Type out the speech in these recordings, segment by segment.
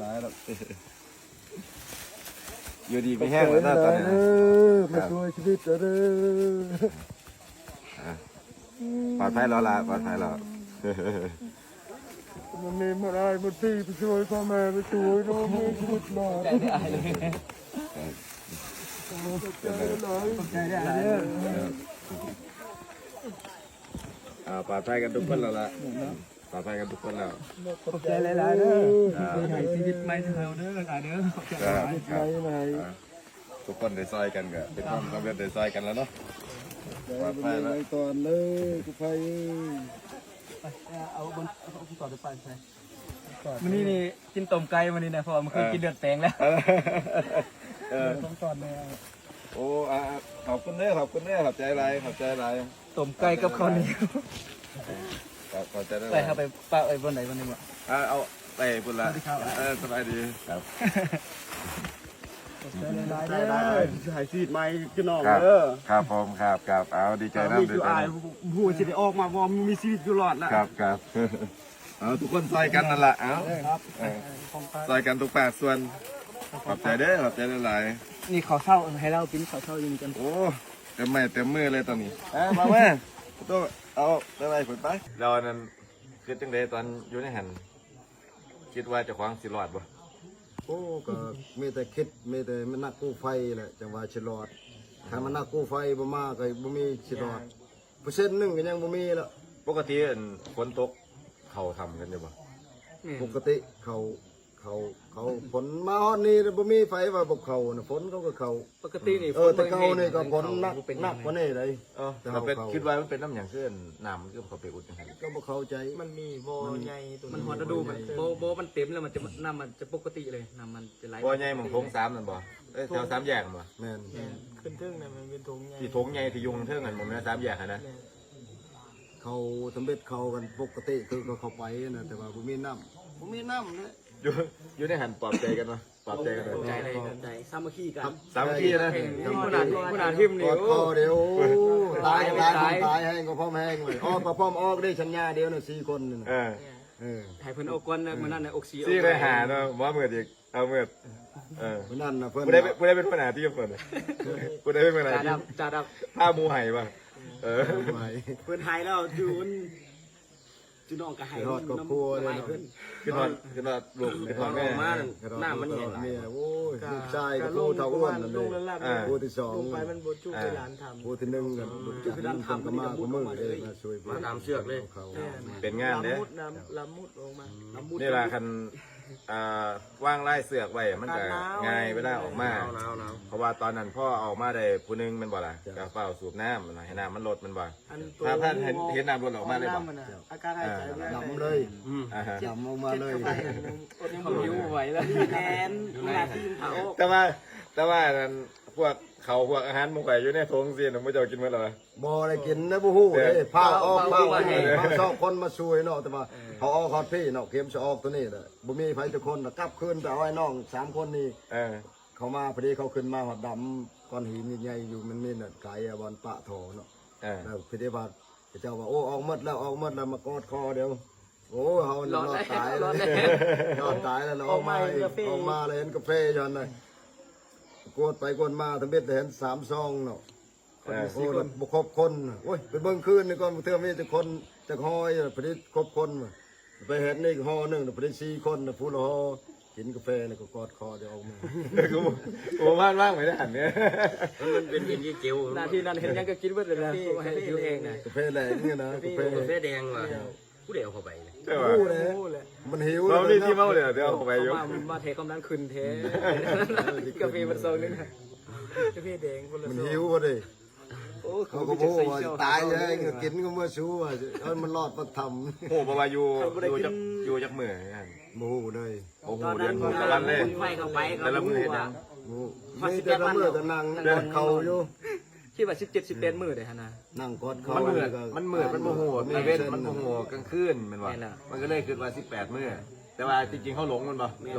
ຕາຍແລ້ວ ຢູ່ດີມີແຮງແລ້ວເນາະຕອນນີ້ນະ ເອີ ມາຊ່ວຍຊີວິດເດີ ອ່າ ປອດໄພແລ້ວລະ ປອດໄພແລ້ວ ມັນມີມາໄດ້ ມັນຕີໄປຊ່ວຍພໍ່ແມ່ ໄປຊ່ວຍນ້ອງ ມີຊີວິດມາ ໃຈໄດ້ອາຍເລີຍ ຂອບໃຈຫຼາຍ ຂອບໃຈຫຼາຍເດີ ອ່າ ປອດໄພກັນທຸກຄົນແລ້ວລະ ປອດໄພກັນທຸກຄົນແລ້ວ ຂອບໃຈຫຼາຍໆເດີ ອ່າ ໃຫ້ຊີວິດໃໝ່ເຮົາເດີ ຫຼາຍໆເດີ ຂອບໃຈຫຼາຍໆ ອ່າ ທຸກຄົນໄດ້ຊ່ອຍກັນກໍເປັນຄວາມສຳເລັດ ໄດ້ຊ່ອຍກັນແລ້ວເນາະ ປອດໄພແລ້ວ ຕອນເດີ ຂອບໃຈ ເອົາ ເອົາ ເອົາ ເອົາ ເອົາ ເອົາ ມື້ນີ້ນີ້ກິນຕົ້ມໄກ່ມື້ນີ້ນະ ເພາະວ່າມື້ຄືນກິນເລືອດແປງແລ້ວ ເອີ ເອີ ຂອບໃຈຫຼາຍ ໂອ້ ອ່າ ຂອບຄຸນເດີ ຂອບຄຸນເດີ ຂອບໃຈຫຼາຍ ຂອບໃຈຫຼາຍ ຕົ້ມໄກ່ກັບເຂົ້າໜຽວ ຂອບ ຂອບໃຈຫຼາຍ ໄປ ເຮົາໄປປະໄວ້ບ່ອນໃດບ່ອນໜຶ່ງບໍ່ ອ່າ ເອົາໄປພຸ້ນລະ ສະຫວັດດີຄັບ ເອີ ສະບາຍດີ ຄັບ ຂອບໃຈຫຼາຍໆເດີ ໃຫ້ຊີວິດໃໝ່ພີ່ນ້ອງເດີ ຄັບ ເອີ ຄັບຜົມ ຄັບ ຄັບ ເອົາ ດີໃຈນຳ ດີໃຈນຳ ຜູ້ຊິໄດ້ອອກມາບໍ່ ມີຊີວິດຢູ່ລອດລະ ຄັບ ຄັບ ເອົາ ທຸກຄົນຊ່ອຍກັນນັ້ນລະ ເອົາ ເອີ ຊ່ອຍກັນທຸກພາກສ່ວນ ຂອບໃຈເດີ ຂອບໃຈຫຼາຍໆ ນີ້ເຂົ້າເຊົ້າ ໃຫ້ລາວກິນເຂົ້າເຊົ້າຢູ່ນີ້ກັນ ໂອ້ ເຕັມໄມ້ເຕັມມືເລີຍຕອນນີ້ ເອີ ມາ ມາ ໂຕ ເອົາໄປໄວ້ພຸ້ນໄປ ແລ້ວອັນນັ້ນ ຄິດຈັ່ງໃດຕອນຢູ່ໃນຫັ້ນ ຄິດວ່າເຈົ້າຂອງຊິລອດບໍ່? ໂອ້ ກໍມີແຕ່ຄິດ ມີແຕ່ມັນໜັກກູ້ໄຟແຫຼະ ຈັ່ງວ່າຊິລອດ ຖ້າມັນໜັກກູ້ໄຟບໍ່ມາກໍບໍ່ມີຊິລອດ ເປີເຊັນໜຶ່ງກໍຍັງບໍ່ມີລະ ປົກກະຕິ ອັນ ຝົນຕົກເຂົ້າຖ້ຳກັນຢູ່ບໍ່? ແມ່ນ ປົກກະຕິເຂົ້າ ເຂົ້າ ເຂົ້າ ຝົນມາຮອດນີ້ບໍ່ມີໃຜວ່າບໍ່ເຂົ້ານະ ຝົນເຂົາກໍເຂົ້າ ປົກກະຕິນີ້ ເອີ ຝົນ ແຕ່ເກົ່ານີ້ກໍຝົນໜັກ ໜັກກວ່ານີ້ເດ້ ເອີ ແຕ່ເຮົາ ຄິດວ່າມັນເປັນນຳຫຍັງ ຄືນ້ຳມັນຄືເຂົ້າໄປອຸດຈັ່ງຊັ້ນ ກໍບໍ່ເຂົ້າໃຈ ມັນມີບໍ່ໃຫຍ່ ມັນຮອດລະດູ ມັນບໍ່ ບໍ່ ມັນເຕັມແລ້ວ ມັນຈະ ນ້ຳມັນຈະປົກກະຕິເລີຍ ນ້ຳມັນຈະໄຫຼ ບໍ່ໃຫຍ່ໝ່ອງຖົງສາມນັ້ນບໍ່? ເອີ ແຖວສາມແຍກນັ້ນບໍ່? ແມ່ນ ແມ່ນ ຂຶ້ນເທິງນັ້ນມັນເປັນຖົງໃຫຍ່ ທີ່ຖົງໃຫຍ່ທີ່ຢູ່ເທິງນັ້ນ ໝ່ອງແຖວສາມແຍກຫັ້ນນະ ແມ່ນ ເຂົາສຳເລັດເຂົ້າກັນປົກກະຕິ ຄືເຂົາເຂົ້າໄປນະ ແຕ່ວ່າບໍ່ມີນ້ຳ ບໍ່ມີນ້ຳເລີຍ ຢູ່ ຢູ່ໃນຫັ້ນປອບໃຈກັນບໍ່? ປອບໃຈກັນ ປອບໃຈເລີຍ ປອບໃຈ ສາມັກຄີກັນ ສາມັກຄີນະ ຫົວໜ້າ ຫົວໜ້າທີມນີ້ ກອດຄໍເດ້ ໂອ້ ຕາຍ ຕາຍ ຕາຍ ຕາຍແຮງກໍພ້ອມແຮງເລີຍ ອອກກໍພ້ອມອອກເດ້ ສັນຍາດຽວນະ ສີ່ຄົນນີ້ນະ ເອີ ເອີ ໃຫ້ເພິ່ນອອກກ່ອນນະ ມື້ນັ້ນນະ ອອກສີ່ ສີ່ໄດ້ຫ້າເນາະ ບໍ່ເໝິດອີກ ເອົາເໝິດ ເອີ ມື້ນັ້ນນະ ເພິ່ນ ຜູ້ໃດ ຜູ້ໃດເປັນຫົວໜ້າທີມເພິ່ນ? ຜູ້ໃດເປັນຫົວໜ້າທີມ? ຈ່າດຳ ພາໝູ່ໄຫ້ບໍ່? ເອີ ເພິ່ນໄຫ້ແລ້ວຢູ່ ພີ່ນ້ອງກໍໃຫ້ ຄຶດຮອດຄອບຄົວເລີຍເນາະ ຄຶດຮອດ ຄຶດຮອດລູກ ຄຶດຮອດແມ່ ອອກມານັ້ນ ນ້ຳມັນແຫ້ງຫຼາຍ ໂອ້ຍ ລູກຊາຍກໍຜູ້ເຖົ້າອ້ວນນັ້ນເດ້ ຜູ້ທີສອງ ລົງໄປມັນບໍ່ຈຸເວລານທຳ ຜູ້ທີໜຶ່ງກໍຈຸເວລານທຳ ກໍມາຄູ່ມື້ເດ້ ມາຊ່ວຍ ມາຕາມເຊືອກເລີຍ ເປັນງານເດ້ ລຳມຸດ ລຳມຸດອອກມາ ນີ້ລະຄັນ ອ່າ ວາງລາຍເຊືອກໄວ້ມັນກໍງ່າຍເວລາອອກມາ ເພາະວ່າຕອນນັ້ນພໍອອກມາໄດ້ຜູ້ໜຶ່ງແມ່ນບໍ່ລະ ກໍຟ້າວສູບນ້ຳໃຫ້ນ້ຳມັນລົດແມ່ນບໍ່ ຖ້າທ່ານເຫັນ ເຫັນນ້ຳລົດອອກມາເລີຍບໍ່ ອາການຫາຍໃຈດຳເລີຍ ດຳອອກມາເລີຍ ແຕ່ວ່າ ແຕ່ວ່ານັ້ນ ພວກເຂົ້າພວກອາຫານໝູ່ຂ້ອຍຢູ່ໃນຖົງຊີ້ນະ ໝູ່ເຈົ້າກິນໝົດແລ້ວບໍ່? ບໍ່ໄດ້ກິນນະ ບໍ່ຮູ້ເດ້ ພາອອກ ພາອອກ ພາຊອກຄົນມາຊ່ວຍເນາະ ແຕ່ວ່າເຮົາອອກຮອດພີ້ເນາະ ເຂັມສະອອກໂຕນີ້ນະ ບໍ່ມີໃຜຈັກຄົນ ກັບຄືນໄປເອົາໄອ້ນ້ອງສາມຄົນນີ້ ເອີ ເຂົາມາພໍດີ ເຂົາຂຶ້ນມາຮອດດຳກ້ອນຫີນໃຫຍ່ໆຢູ່ ມັນມີນັ້ນກາຍບ່ອນປະທໍ່ເນາະ ເອີ ແລ້ວພິທີບາດເຂົາເຈົ້າວ່າ ໂອ້ ອອກໝົດແລ້ວ ອອກໝົດແລ້ວ ມາກອດຄໍດຽວ ໂອ້ ເຮົາລອດຕາຍ ລອດຕາຍແລ້ວ ອອກມາ ອອກມາແລ້ວເຫັນກາເຟຢູ່ຫັ້ນນະ ກວດໄປກວດມາທຳອິດເຫັນສາມຊອງເນາະ ຄົນ ເອີ ບໍ່ຄົບຄົນ ໂອ້ຍ ໄປເບິ່ງຄືນນີ້ກ່ອນ ເທື່ອມີຈັກຄົນຈັກຫໍ່ ພໍດີຄົບຄົນ ໄປເຫັນອີກຫໍ່ໜຶ່ງ ພໍດີສີ່ຄົນ ຜູ້ລະຫໍ່ ກິນກາເຟແລ້ວກໍກອດຄໍດຽວອອກມາ ໂອ້ ວາງ ວາງໄວ້ໃນຫັ້ນເດ້ ມັນເປັນ ເປັນເຈວ ໜ້າທີ່ນັ້ນເຫັນຫຍັງກໍກິນເບິດເລີຍນະ ເພ ເພແດງນະ ກາເຟແດງນີ້ນະ ເພ ກາເຟແດງວ່າ ຜູ້ໃດເອົາເຂົ້າໄປ ຮູ້ແຫຼະ ມັນຫິວ ເຮົາມີທີ່ເມົາເດ ເອົາເຂົ້າໄປຢູ່ ມາ ມາແທ້ຄວາມດັນຂຶ້ນແທ້ ກາເຟມັນຊອງໜຶ່ງ ກາເຟແດງ ມັນຫິວເດ້ ໂອ້ ເຂົາກໍບໍ່ຮູ້ວ່າຕາຍແລ້ວ ກິນກໍບໍ່ຊູວ່າ ເອົາມັນລອດປະທຳ ຮູ້ບໍ່ວ່າຢູ່ ຢູ່ຈັກ ຢູ່ຈັກມື້ຫັ້ນ ບໍ່ຮູ້ເລີຍ ບໍ່ຮູ້ເດືອນຮູ້ຕະວັນເລີຍ ແຕ່ລະມື້ເຮັດຫຍັງ ມີແຕ່ລະມື້ກໍນັ່ງກອດເຂົ່າຢູ່ ຄິດວ່າສິບເຈັດ ສິບແປດມື້ເດ້ຫັ້ນນະ ນັ່ງກອດເຂົ່າ ມັນມືດ ມັນມືດ ມັນບໍ່ຮູ້ຕາເວັນ ມັນບໍ່ຮູ້ກາງຄືນແມ່ນບໍ່ ມັນກໍເລີຍຄິດວ່າສິບແປດມື້ ແຕ່ວ່າທີ່ຈິງເຮົາຫຼົງແມ່ນບໍ່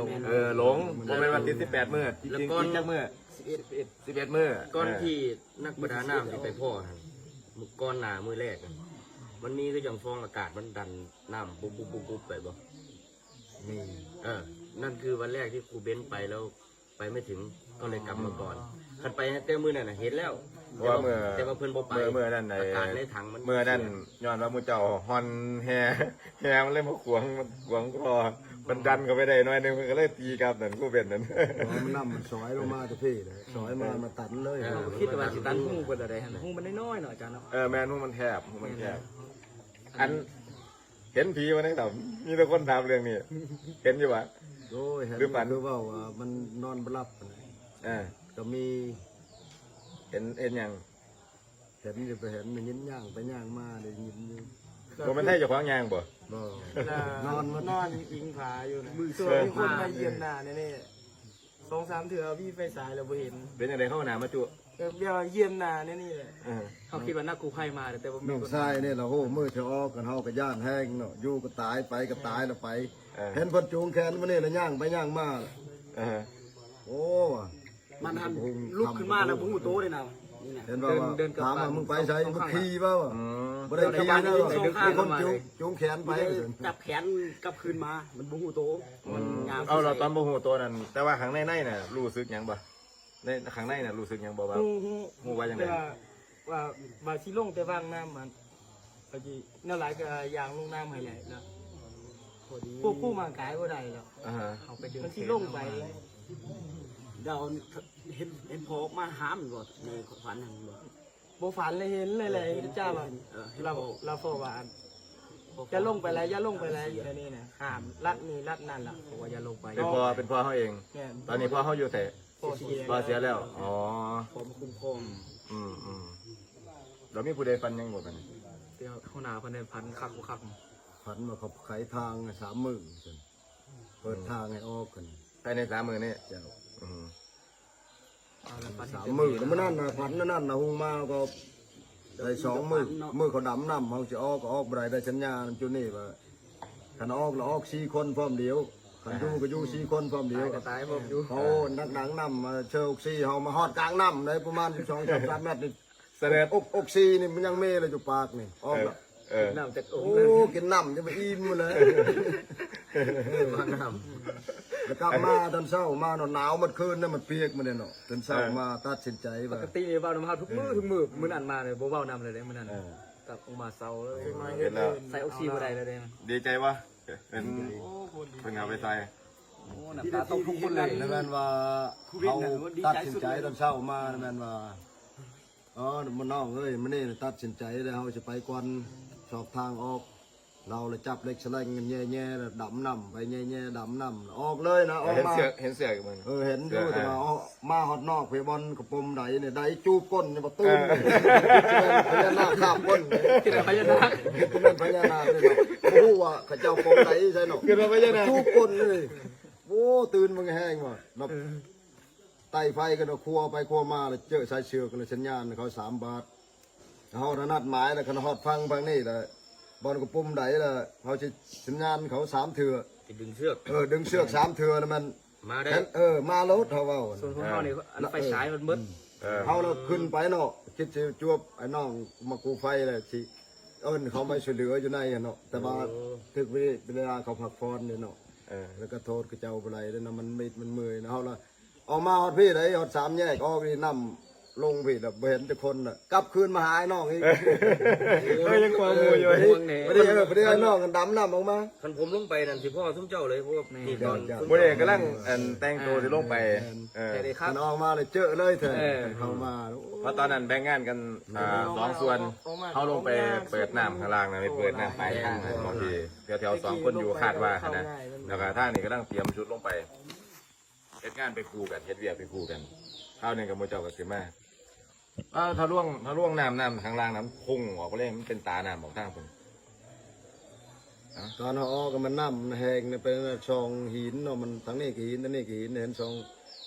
ເອີ ຫຼົງ ບໍ່ແມ່ນວ່າຕິດສິບແປດມື້ ທີ່ຈິງຕິດຈັກມື້ ສິບເອັດ ສິບເອັດມື້ ກ່ອນທີ່ນັກປະດານ້ຳຊິໄປພໍ້ຫັ້ນ ມື້ກ່ອນໜ້າມື້ແລກຫັ້ນ ມັນມີຄືຈັ່ງຟອງອາກາດມັນດັນນ້ຳບຸບໆໆໄປບໍ່? ມີ ເອີ นั่นคือวันแรกที่ครูเบนซ์ไปแล้วไปไม่ถึง ก็เลยกลับมาก่อน คันไปแต่มื้อนั้นน่ะเห็นแล้ว เพราะว่ามื้อ แต่ว่าเพิ่นบ่ไป มื้อ มื้อนั้นไอ้ อากาศในถังมัน มื้อนั้น เสีย ย้อนว่าหมู่เจ้าห่อนแฮ แฮมันเลยมาขวาง มันขวางคอ มันดันเข้าไปได้หน่อยหนึ่ง มันก็เลยตีกลับนั่น ครูเบนซ์นั่น อ๋อ มันน้ำมันสอยลงมาแต่พี้เลย สอยมา มาตันเลย เออ คิดว่าสิตันฮูเพิ่นละได้หั่นน่ะ ฮูมันน้อยๆเนาะอาจารย์เนาะ เออ แม่น ฮูมันแคบ ฮูมันแคบ อัน เห็นผีบ่ในถ้ำ มีแต่คนถามเรื่องนี้ เห็นอยู่บ่ โอ้ย เห็น หรือฝัน คือเว้าว่ามันนอนบ่หลับหั้นน่ะ เออ ก็มี เห็น เห็นหยัง เห็นอยู่ ไปเห็น ได้ยินย่างไปย่างมา ได้ยินอยู่ บ่แม่นไทเจ้าของย่างบ่ บ่ นอน นอนอิงผาอยู่นะ มื้อสอง มีคนมาเยี่ยมหน้าแน่ๆ สองสามเทื่อ มีไฟฉายแล้วบ่เห็น เป็นจั่งใด๋ เข้าหน้ามาจุ ก็แบบว่าเยี่ยมหน้าแนวนี้แหละ เออ เฮาคิดว่านักกู้ภัยมา แต่ว่าน้องชายนี่ล่ะ โอ้ มื้อเช้าออกกัน เฮาก็ย้านแฮงเนาะ อยู่ก็ตาย ไปก็ตายแล้วไป เออ เห็นเพิ่นจูงแขนมานี่แล้วย่างไปย่างมา เออ โอ้ มันหันลุกขึ้นมาแล้วบ่ฮู้โตเลยนะ นี่นะ เห็นว่า เดิน เดินกลับ ถามว่า บ้าน มึงไปไส สอง มึงขี่บ่ อืม บ่ได้ขี่นะ เดินสองข้าง มีคนจูง จูงแขนไป จับแขนกลับคืนมา มันบ่ฮู้โต มันย่าง เอา แล้วตอนบ่ฮู้โตนั่น แต่ว่าข้างในในน่ะ รู้สึกหยังบ่ ในข้างในน่ะ รู้สึกหยังบ่ว่า ฮู้ ฮู้ ฮู้ว่าจั่งใด๋ แต่ว่า ว่า ว่าสิลงแต่วางน้ำมัน ก็สิแนวหลายก็ย่างลงน้ำให้แหละนะ พอดี ควบคุมร่างกายบ่ได้แล้ว อ่าฮะ เอาไปดึง มันสิลงไป แขนออกมา เดาเห็น เห็นพ่อมาหามันบ่ ในฝันหั่นบ่ บ่ฝันเลย เห็นเลยแหละ เห็น เห็นจ้าว่า เออ เห็น ลาว พ่อ ลาวพ่อว่า อย่าลงไปแล้ว อย่าลงไปแล้ว เดี๋ยวนี้นะ ห้าม รัดนี่รัดนั่นล่ะ บอกว่าอย่าลงไป เป็นพ่อ เป็นพ่อเฮาเอง แม่น ตอนนี้พ่อเฮาอยู่ไส พ่อเสีย พ่อเสียแล้ว อ๋อ พ่อมาคุ้มครอง อืม อืม แล้วมีผู้ใดฝันหยังบ่บัดนี้ แต่หัวหน้าเพิ่นได้ฝันคักบ่คัก ฝันว่าเขาไขทางให้สามมื้อซั่น เปิดทางให้ออกกัน ภายในสามมื้อนี้ เจ้า อืม เอาละ ฝัน สามมื้อ มื้อนั้นน่ะ ฝันอันนั้นน่ะ หุงมาก็ได้สองมื้อ มื้อเขาดำน้ำ เฮาสิออกก็ออกบ่ได้ ได้สัญญาณจุดนี้ว่า คันออกแล้วออกสี่คนพร้อมเดียว คันอยู่ก็อยู่สี่คนพร้อมเดียว ตายก็ตายพร้อมอยู่ เขานักหนังน้ำมาเชิญออกสี่ เฮามาฮอดกลางน้ำได้ประมาณสองสามเมตรนี่ เสด็จ อก อกสี่นี่มันยังมีเลยอยู่ปากนี่ ออกแล้ว เออ เออ น้ำจากอก โอ้ กินน้ำจนไปอิ่มหมดเลย มาน้ำ แล้วกลับมาตอนเช้ามาเนาะ หนาวหมดคืนนี่ มันเปียกหมดเลยเนาะ ตอนเช้า เออ มาตัดสินใจ ป ว่า กตินี่เว้านำเฮาทุกมื้อ เออ ทุกมื้อ มื้อนั้นมาเนี่ยบ่เว้านำเลยเด้มื้อนั้น เออ กลับออกมาเซาเลย เห็นแล้ว ใส่อกสี่บ่ได้เลยเด้ ดีใจบ่ เป็น โอ้ คนดี เพิ่นเอาไปใส่ โอ้ น้ำตาตกทุกคนเลย แล้วแม่นว่า เขาตัดสินใจตอนเช้ามา แม่นว่า อ๋อ มื้อน้องเอ้ย มื้อนี้ตัดสินใจแล้ว เฮาสิไปก่อน ซอกทางออก เราละจับเหล็กแฉลงกันแย่ๆ แล้วดำน้ำไปแย่ๆ ดำน้ำ ออกเลยนะ ออกมา เห็นเสือก เห็นเสือกอยู่มื้อนี้ เออ เห็นอยู่ เออ แต่ว่าออกมาฮอดนอก ไปบ่อนกระปมใดเนี่ย ได้จูบก้นเนี่ย บ่ตื่น เออ พญานาคคาบก้น คิดว่าพญานาค คิดว่าพญานาคเลยเนาะ บ่ฮู้ว่าเขาเจ้าปมใดใช่เนาะ คิดว่าพญานาค จูบก้นเลย โอ้ ตื่นมึงแฮงว่ะ เนาะ เออ ไต่ไฟกันเนาะ ครัวไปครัวมาแล้วเจอสายเสือกกันเลย สัญญาณเขาสามบาท เฮานัดหมายแล้ว คันฮอดฟัง ฟังนี่แล้ว บ่อนกระปุ่มใดแล้ว เฮาสิสัญญาณเขาสามเทื่อ สิดึงเสือก เออ ดึงเสือกสามเทื่อแล้วมัน มาได้ เออ มาโลด เฮาเว้า ส่วนของเฮานี่ อันไฟฉายมันหมด เออ เฮาแล้วขึ้นไปเนาะ คิดสิจวบไอ้น้องมากู้ไฟแล้วสิเอิ้นเขามาช่วยเหลืออยู่ในหั้นเนาะ แต่ว่า โอ้ ถึกเวลาเขาพักผ่อนนี่เนาะ เออ แล้วก็โทษเขาเจ้าบ่ได้แล้วนะ มันมิดมันเมื่อยนะ เฮาละ ออกมาฮอดพี้ได๋ ฮอดสามแยก ออกนี่น้ำลงพี้แล้ว บ่เห็นจักคนน่ะ กลับคืนมาหาไอ้น้องอีก เอ้ย ยังกลัวหมู่อยู่ เออ พอดี เออ พอดีไอ้น้องดำน้ำออกมา คันผมลงไปนั่นสิพ้อซุมเจ้าเลย เพราะว่านี่ตอน เจ้า มื้อนี้กำลัง อัน แต่งตัวสิลงไป แม่น เออ แต่ได้ครับ มันออกมาเลยเจอเลยเถอะ เออ เข้ามา เพราะตอนนั้นแบ่งงานกัน อ่า สองส่วน ออกมา เฮาลงไปเปิดน้ำข้างล่างนะ ไปเปิดน้ำปลายทางนะ บางทีแถวๆ สองคนอยู่คาดว่านะ แล้วก็ทางนี้กำลังเตรียมชุดลงไป เฮ็ดงานไปคู่กัน เฮ็ดเวียกไปคู่กัน คราวนี้ก็หมู่เจ้าก็สิมา อ่า ทะลวง ทะลวงน้ำ น้ำข้างล่างน้ำพุ่งออกไปเลย มันเป็นตาน้ำออกทางพุ่น ตอนเฮาออกก็มันน้ำมันแฮงนี่ เป็นช่องหินเนาะ มันทางนี้ก็หิน ทางนี้ก็หิน เห็นช่อง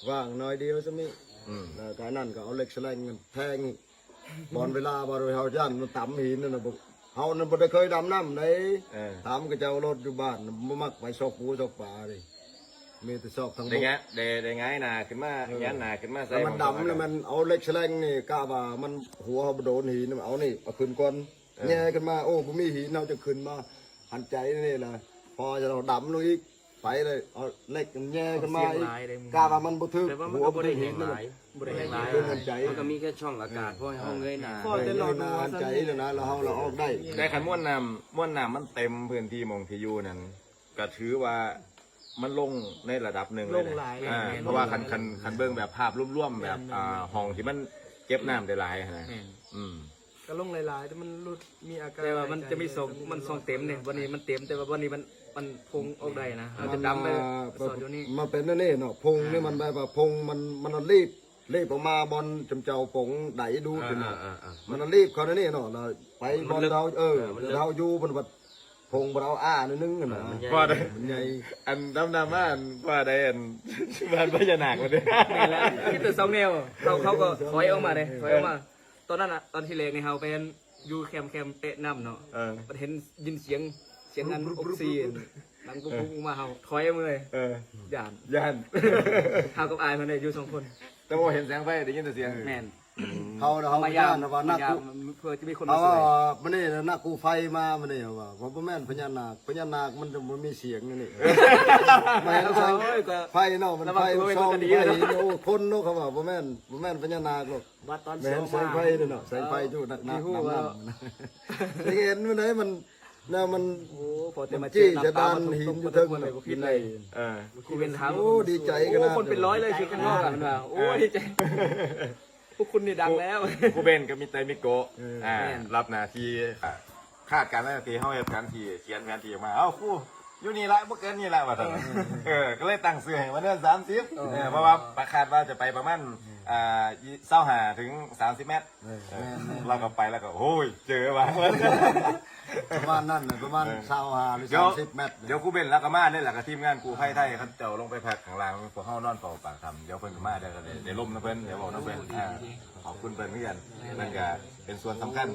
ว่างน้อยเดียวซะมี อืม แล้วก็อันนั้นก็เอาเหล็กแฉลงแทง บ่อนเวลาบ่อนเฮาย่านมันตำหินนั่นน่ะ บ่ เฮานั่นบ่ได้เคยดำน้ำได๋ เออ ถามเขาเจ้ารถอยู่บ้าน บ่มักไปซอกปูซอกปลาเด้ มีแต่ซอกทางบก ได้ไง ได้ ได้ไงหน้าขึ้นมา เออ แหงนหน้าขึ้นมาใส่ แล้วมันดำแล้วมันเอาเหล็กแฉลงนี่ กะว่ามันหัวเฮาบ่โดนหิน เอานี่ เอาขึ้นก่อน เออ แหย่ขึ้นมา โอ้ บ่มีหิน เฮาจะขึ้นมา หันใจนี่ล่ะ พอจะเราดำลงอีก ໄປເລີຍ ເອົາເຫຼັກແຍ່ຂຶ້ນມາອີກ ກະວ່າມັນບໍ່ຖືກ ແຕ່ວ່າມັນກໍບໍ່ໄດ້ແຮງຫຼາຍ ບໍ່ໄດ້ແຮງຫຼາຍ ມັນກໍມີແຄ່ຊ່ອງອາກາດ ພໍໃຫ້ເຮົາເງີຍໜ້າ ພໍແຕ່ເຮົາດູໃຈແລ້ວນະ ແລ້ວເຮົາລະອອກໄດ້ ແຕ່ຄັນມວນນ້ຳ ມວນນ້ຳມັນເຕັມພື້ນທີ່ໝ່ອງທີ່ຢູ່ນັ້ນ ກໍຖືວ່າມັນລົງໃນລະດັບໜຶ່ງເລີຍ ລົງຫຼາຍ ອ່າ ແມ່ນ ເພາະວ່າຄັນ ຄັນ ຄັນເບິ່ງແບບພາບລວມໆ ແບບ ແມ່ນໆ ອ່າ ຫ້ອງທີ່ມັນເກັບນ້ຳໄດ້ຫຼາຍຫັ້ນນະ ແມ່ນ ອືມ ກໍລົງຫຼາຍໆ ແຕ່ມັນຫຼຸດ ມີອາການ ແຕ່ວ່າມັນຈະມີຊ່ອງ ມັນຊ່ອງເຕັມເດ້ ບ່ອນນີ້ມັນເຕັມ ແຕ່ວ່າບ່ອນນີ້ມັນ ມັນພົ່ງອອກໄດ້ນະ ເຮົາຈະດຳໄປສອດຢູ່ນີ້ ມັນເປັນແນວນີ້ເນາະ ພົ່ງນີ້ມັນແບບວ່າພົ່ງມັນ ມັນລີບ ລີບອອກມາບ່ອນຈຳເຈົ້າປົງໄດດູດເນາະ ມັນລີບເຂົ້າໃນນີ້ເນາະ ແລ້ວໄປບ່ອນເຮົາ ເອີ ເຮົາຢູ່ເພິ່ນວ່າ ພົ່ງບໍ່ໄດ້ເອົາອ້າໜ້ອຍໜຶ່ງຫັ້ນນະ ມັນໃຫຍ່ ອັນດຳໆ ມາ ອັນວ່າໄດ້ ອັນ ບ້ານພະຍານາກ ວ່າເດ້ ແມ່ນແລ້ວ ມີແຕ່ສອງແນວ ເຮົາ ເຮົາກໍຖອຍອອກມາເດ້ ຖອຍອອກມາ ຕອນນັ້ນນະ ຕອນທີແລກນີ້ເຮົາໄປຢູ່ແຄມ ແຄມເຕະນ້ຳເນາະ ເອີ ບັດເຫັນ ຍິນສຽງ ສຽງອັນອົກຊີນ ດັງປຸ້ງໆ ມາ ເຮົາຖອຍອອກມາເລີຍ ເອີ ຢ້ານ ຢ້ານ ເຮົາກັບອ້າຍເພິ່ນເດ້ຢູ່ສອງຄົນ ແຕ່ບໍ່ເຫັນແສງໄຟ ໄດ້ຍິນແຕ່ສຽງ ແມ່ນ ເຮົາ ເຮົາຢ້ານວ່ານັກ ເພື່ອຈະມີຄົນມາຊ່ວຍ ເຮົາວ່າມື້ນີ້ນະ ນັກກູ້ໄພມາມື້ນີ້ ເຮົາວ່າ ວ່າບໍ່ແມ່ນພະຍານາກ ພະຍານາກມັນຈະບໍ່ມີສຽງນີ້ ມາເຫັນແສງໄຟເນາະ ມັນໄຟຊ່ອງໄຟ ໂອ້ ຄົນເນາະ ເຂົາວ່າບໍ່ແມ່ນ ບໍ່ແມ່ນພະຍານາກດອກ ບັດຕອນ ແມ່ນແສງໄຟເດ້ເນາະ ແສງໄຟຢູ່ໜັກໆ ໄດ້ເຫັນມື້ໃດມັນ ແນວມັນ ໂອ້ ພໍແຕ່ມາເຈີນ້ຳຕາ ມັນຈີ້ຈະດານຫີນຢູ່ເທິງ ເອີ ຄູເບັນຖາມ ໂອ້ ດີໃຈຂະໜາດ ຄົນເປັນຮ້ອຍເລີຍ ຄືຂ້າງນອກ ມັນວ່າ ໂອ້ ດີໃຈ ພວກຄຸນນີ້ດັງແລ້ວ ຄູເບັນກັບມິດໄຕມິໂກະ ເອີ ອ່າ ແມ່ນ ຮັບໜ້າທີ່ ອ່າ ຄາດການໜ້າທີ່ ເຮົາເຮັດແຜນທີ່ ຂຽນແຜນທີ່ອອກມາ ເອົ້າ ຄູ ຢູ່ນີ້ລະ ບໍ່ເກີນນີ້ລະ ວ່າຊັ້ນ ເອີ ກໍເລີຍຕັ້ງຊື່ໃຫ້ວ່າເນີນສາມສິບ ເອີ ເອີ ເພາະວ່າຄາດວ່າຈະໄປປະມານ ອ່າ ຊາວຫ້າເຖິງສາມສິບແມັດ ເອີ ເອີ ແມ່ນໆ ລາວກໍໄປ ລາວກໍ ໂອ້ຍ ເຈີວ່າ ປະມານນັ້ນນະ ປະມານ ເອີ ຊາວຫ້າ ຫຼື ສາມສິບແມັດ ດຽວຄູເບັນລາວກໍມາເດ້ ລາວກໍທີມງານກູ້ໄພໄທ ເຂົາເຈົ້າລົງໄປພັກຂ້າງລ່າງ ພວກເຮົານອນເຝົ້າປາກຖ້ຳ ດຽວເພິ່ນກໍມາ ດຽວກໍໄດ້ ໄດ້ລົມນຳເພິ່ນ ດຽວເວົ້ານຳເພິ່ນ ອ່າ ຂອບຄຸນເພິ່ນຄືກັນ ເພິ່ນກໍເປັນສ່ວນສຳຄັນ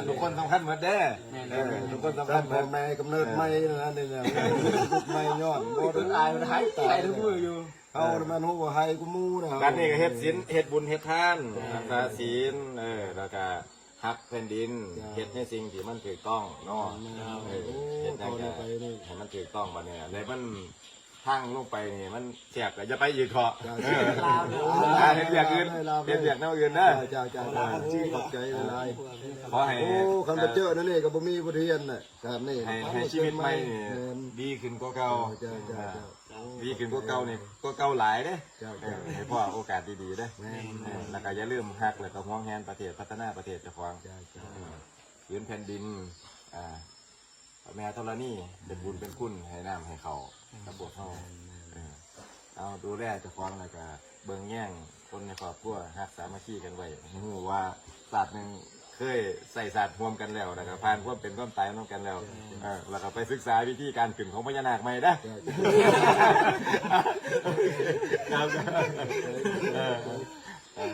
ທຸກຄົນສຳຄັນໝົດເດ້ ແມ່ນ ເອີ ທຸກຄົນສຳຄັນໝົດ ແມ່ກຳເນີດໃໝ່ນະ ນີ້ນະ ໃໝ່ຍ້ອນ ໂອ້ຍ ອາຍມັນຫາຍໄປທຸກມື້ຢູ່ ເຮົາແມ່ນຮູ້ວ່າໄຮກວ່າໝູ່ນະ ບັດນີ້ກໍເຮັດສິນ ເຮັດບຸນເຮັດທານ ເອີ ຮັກສາສິນ ເອີ ແລ້ວກໍຮັກແຜ່ນດິນ ເຈົ້າ ເຮັດໃນສິ່ງທີ່ມັນຖືກຕ້ອງເນາະ ເອີ ເຮັດຫຍັງກໍໃຫ້ມັນຖືກຕ້ອງ ບັດນີ້ ແລ້ວມັນທາງລົງໄປນີ້ມັນແຄບ ກໍຢ່າໄປອີກເຖາະ ເຈົ້າ ເອີ ເຮັດວຽກອື່ນ ເຮັດວຽກແນວອື່ນເດີ ເຈົ້າ ເຈົ້າ ຂອບໃຈຫຼາຍໆ ຂໍໃຫ້ ໂອ້ ຄັນບໍ່ເຈີແນວນີ້ກໍບໍ່ມີບົດຮຽນນະ ຊາດນີ້ ໃຫ້ ໃຫ້ຊີວິດໃໝ່ນີ້ ແມ່ນ ດີຂຶ້ນກວ່າເກົ່າ ເຈົ້າ ເຈົ້າ ເຈົ້າ ເຈົ້າ ດີຂຶ້ນກວ່າເກົ່ານີ້ ກວ່າເກົ່າຫຼາຍເດ້ ເຈົ້າ ເອີ ເຈົ້າ ໃຫ້ພໍ້ໂອກາດດີໆເດ້ ແມ່ນ ເອີ ແລ້ວກໍຢ່າລືມຮັກ ແລ້ວກໍຫວງແຫນປະເທດ ພັດທະນາປະເທດເຈົ້າຂອງ ເຈົ້າ ເຈົ້າ ເອີ ພື້ນແຜ່ນດິນ ອ່າ ພະແມ່ທໍລະນີ ເປັນບຸນເປັນຄຸນໃຫ້ນ້ຳໃຫ້ເຂົ້າກັບພວກເຮົາ ແມ່ນໆ ເອີ ເອົາ ດູແລເຈົ້າຂອງ ແລ້ວກໍເບິ່ງແຍງຄົນໃນຄອບຄົວ ຮັກສາມັກຄີກັນໄວ້ ຮູ້ວ່າຊາດໜຶ່ງ ເຄີຍໃຊ້ຊາດຮ່ວມກັນແລ້ວ ແລ້ວກໍຜ່ານຄວາມເປັນຄວາມຕາຍນຳກັນແລ້ວ ເອີ ແລ້ວກໍໄປສຶກສາວິທີການຂຶ້ນຂອງພະຍານາກໃໝ່ເດີ ເຈົ້າ ເອີ.